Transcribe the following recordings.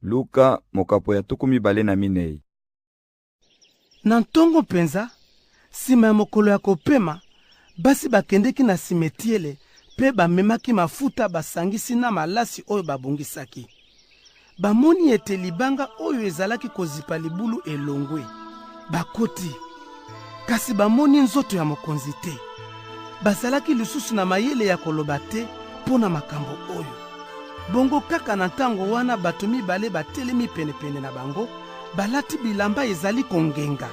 Luka mokapo ya 24. Na ntongo mpenza, nsima ya mokolo ya kopema, basi bakendeki na simetiele mpe bamemaki mafuta basangisi na malasi oyo babongisaki. Bamoni ete libanga oyo ezalaki kozipa libulu elongwe. Bakoti, kasi bamoni nzoto ya mokonzi te. Bazalaki lisusu na mayele ya koloba te mpo na makambo oyo. Bongo kaka na ntango wana bato mibale batelemi penepene na bango, balati bilamba ezali kongenga.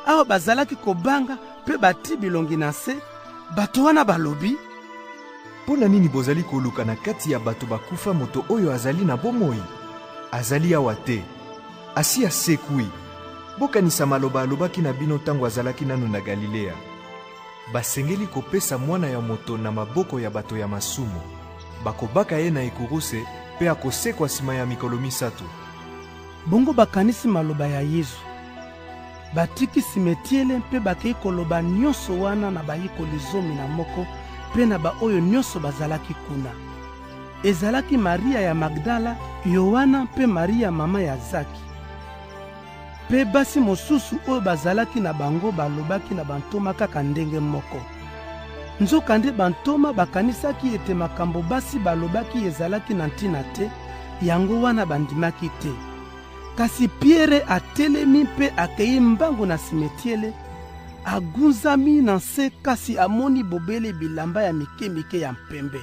Awa bazalaki kobanga mpe batii bilongi na nse, bato wana balobi: Mpo na nini bozali koluka na kati ya bato bakufa moto oyo azali na bomoi? Azali awa te, asi asekwi. Bokanisa maloba alobaki na bino ntango azalaki nanu na Galilea. Basengeli kopesa Mwana ya Moto na maboko ya bato ya masumu. Bakobaka ye na ekuruse mpe akosekwa nsima ya mikolo misato. Bongo bakanisi maloba ya Yezu. Batiki simetiele mpe bakei koloba nyonso wana na bayekoli 11 mpe na baoyo nyonso bazalaki kuna. Ezalaki Maria ya Magdala, Yoana mpe Maria mama ya Zaki. Mpe basi mosusu oyo bazalaki na bango balobaki na bantoma kaka ndenge moko. Nzokande bantoma bakanisaki ete makambo basi balobaki ezalaki na ntina te, yango wana bandimaki te. Kasi Piere atelemi mpe akei mbangu na simetiele, agunzami na nse kasi amoni bobele bilamba ya mike-mike ya mpembe.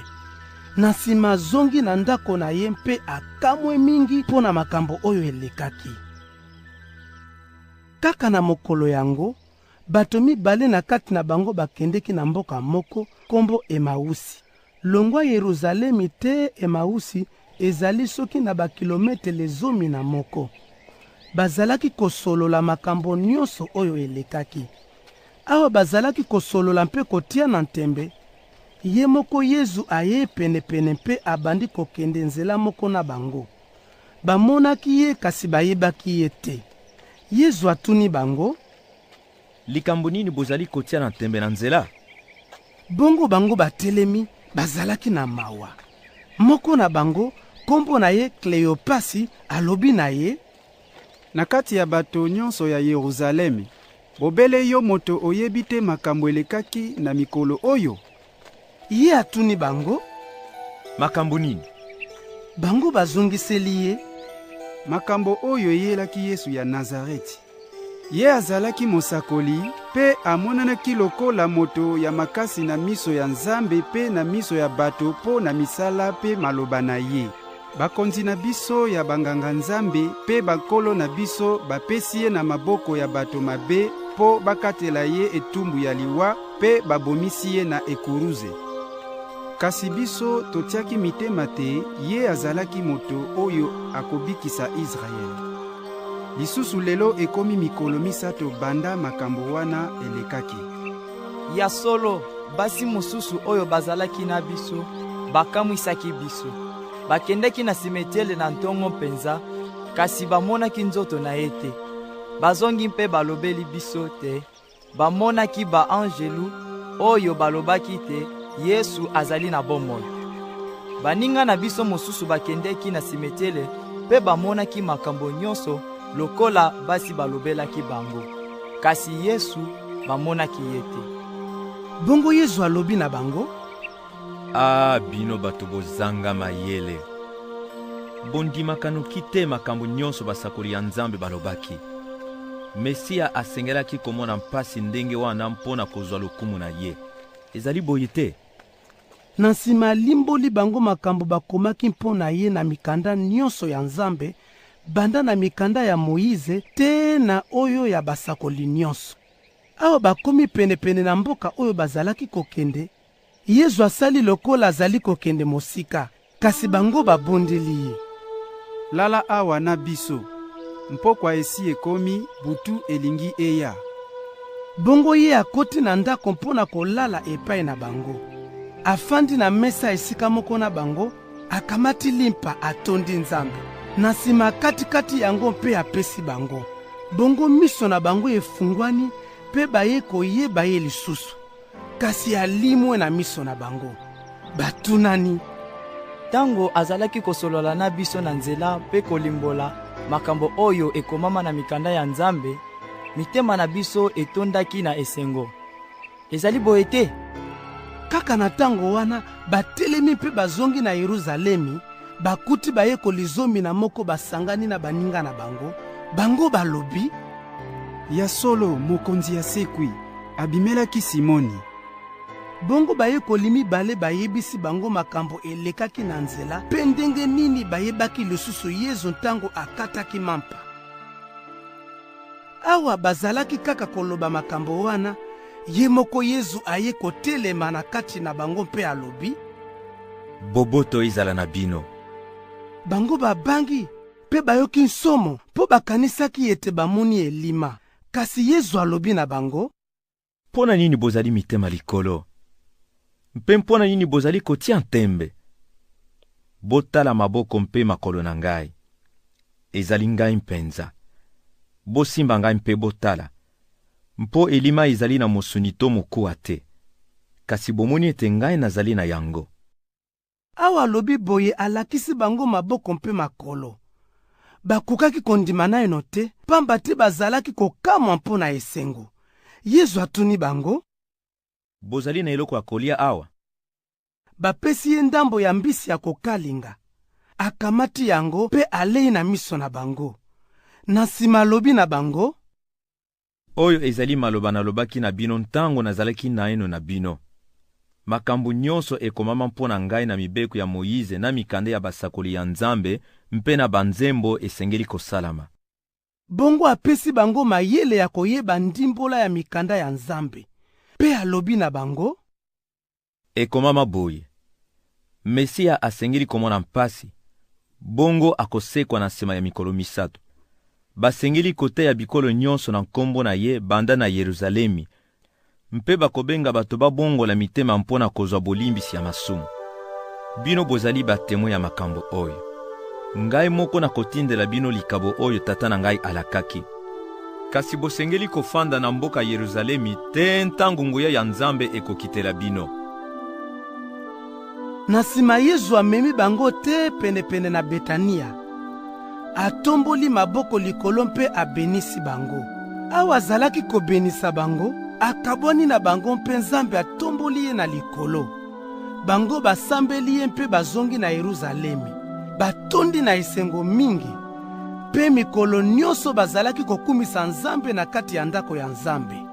Na nsima azongi na ndako na ye mpe akamwe mingi mpo na makambo oyo elekaki. Kaka na mokolo yango, bato mibale na kati na bango bakendeki na mboka moko nkombo Emausi. Longwa Yeruzalemi tee Emausi ezali soki na bakilometele 11. Bazalaki kosolola makambo nyonso oyo elekaki. Awa bazalaki kosolola mpe kotia na ntembe, ye moko Yezu ayei penepene mpe abandi kokende nzela moko na bango. Bamonaki ye kasi bayebaki ye te. Yezu atuni bango: Likambo nini bozali kotia na ntembe na nzela? Bongo bango batelemi, bazalaki na mawa. Moko na bango, nkombo na ye Kleopasi, alobi na ye: Na kati ya bato nyonso ya Yeruzalemi, bobele yo moto oyebi te makambo elekaki na mikolo oyo? Ye atuni bango: Makambo nini? Bango bazongiseli ye: Makambo oyo eyelaki Yesu ya Nazareti. Ye azalaki mosakoli mpe amonanaki lokola moto ya makasi na miso ya Nzambe mpe na miso ya bato mpo na misala mpe maloba na ye. Bakonzi na biso ya banganga-Nzambe mpe bankolo na biso bapesi ye na maboko ya bato mabe mpo bakatela ye etumbu ya liwa mpe babomisi ye na ekuruze. Kasi biso totiaki mitema te ye azalaki moto oyo akobikisa Israele. Lisusu lelo ekomi mikolo misato banda makambo wana elekaki. Ya solo, basi mosusu oyo bazalaki na biso bakamwisaki biso. Bakendaki na simetiele na ntongo mpenza, kasi bamonaki nzoto na ye te. Bazongi mpe balobeli biso te bamonaki ba-anjelu oyo balobaki te Yesu azali na bomoi. Baninga na biso mosusu bakendeki na simetiele mpe bamonaki makambo nyonso lokola basi balobelaki bango, kasi Yesu bamonaki ye te. Bongo Yesu alobi na bango: A bino bato bozanga mayele, bondimaka noki te makambo nyonso basakoli ya Nzambe balobaki. Mesia asengelaki komona mpasi ndenge wana mpo na kozwa lokumu na ye. Ezali boye te? Na nsima alimboli bango makambo bakomaki mpo na ye na mikanda nyonso ya Nzambe, banda na mikanda ya Moize tee na oyo ya basakoli nyonso. Awa bakomi penepene na mboka oyo bazalaki kokende, Yezu asali lokola azali kokende mosika, kasi bango babondeli ye: Lala awa na biso, mpokwa esi ekomi, butu elingi eya. Bongo ye akoti na ndako mpo na kolala epai na bango. Afandi na mesa esika moko na bango, akamati limpa, atondi Nzambe. Na nsima akatikati yango mpe apesi bango. Bongo miso na bango efungwani mpe baye koyeba ye lisusu, kasi alimwe na miso na bango. Batunani: Ntango azalaki kosolola na biso na nzela mpe kolimbola makambo oyo ekomama na mikanda ya Nzambe, mitema na biso etondaki na esengo. Ezali boye te? Kaka na ntango wana batelemi mpe bazongi na Yeruzalemi, bakuti bayekoli 11 basangani na baninga na bango. Bango balobi: Ya solo, mokonzi asekwi, abimelaki Simoni. Bongo bayekoli mibale bayebisi bango makambo elekaki na nzela mpe ndenge nini bayebaki lisusu Yezu ntango akataki mampa. Awa bazalaki kaka koloba makambo wana, ye moko Yezu aye kotelema na kati na bango mpe alobi: Boboto ezala na bino. Bango babangi mpe bayoki nsomo mpo bakanisaki ete bamoni elima. Kasi Yezu alobi na bango: Mpo na nini bozali mitema likolo? Mpe mpo na nini bozali kotia ntembe? Botala maboko mpe makolo na ngai. Ezali ngai mpenza. Bosimba ngai mpe botala. Mpo elima ezali na mosuni to mokuwa te, kasi bomoni ete ngai nazali na yango. Awa alobi boye, alakisi bango maboko mpe makolo. Bakokaki kondima naino te, pamba te bazalaki kokamwa mpo na esengo. Yezu atuni bango: Bozali na eloko ya kolia awa? Bapesi ye ndambo ya mbisi ya kokalinga. Akamati yango mpe alei na miso na bango. Na nsima alobi na bango: Oyo ezali maloba nalobaki na bino ntango nazalaki naino na bino. Makambo nyonso ekomama mpo na ngai na mibeko ya Moize na mikanda ya basakoli ya Nzambe mpe na banzembo esengeli kosalama. Bongo apesi bango mayele ya koyeba ndimbola ya mikanda ya Nzambe. Mpe alobi na bango: Ekomama boye, Mesia asengeli komona mpasi, bongo akosekwa na nsima ya mikolo misato. Basengeli koteya bikolo nyonso na nkombo na ye banda na Yeruzalemi, mpe bakobenga bato babongola mitema mpo na kozwa bolimbisi ya masumu. Bino bozali batemwe ya makambo oyo. Ngai moko nakotindela bino likabo oyo Tata na ngai alakaki. Kasi bosengeli kofanda na mboka Yeruzalemi te ntango nguya ya Nzambe ekokitela bino. Na nsima Yezu amemi bango te penepene na Betania. Atomboli maboko likolo mpe abenisi bango. Awa azalaki kobenisa bango, akabwani na bango mpe Nzambe atomboli ye na likolo. Bango basambeli ye mpe bazongi na Yeruzalemi. Batondi na esengo mingi. Mpe mikolo nyonso bazalaki kokumisa Nzambe na kati ya ndako ya Nzambe.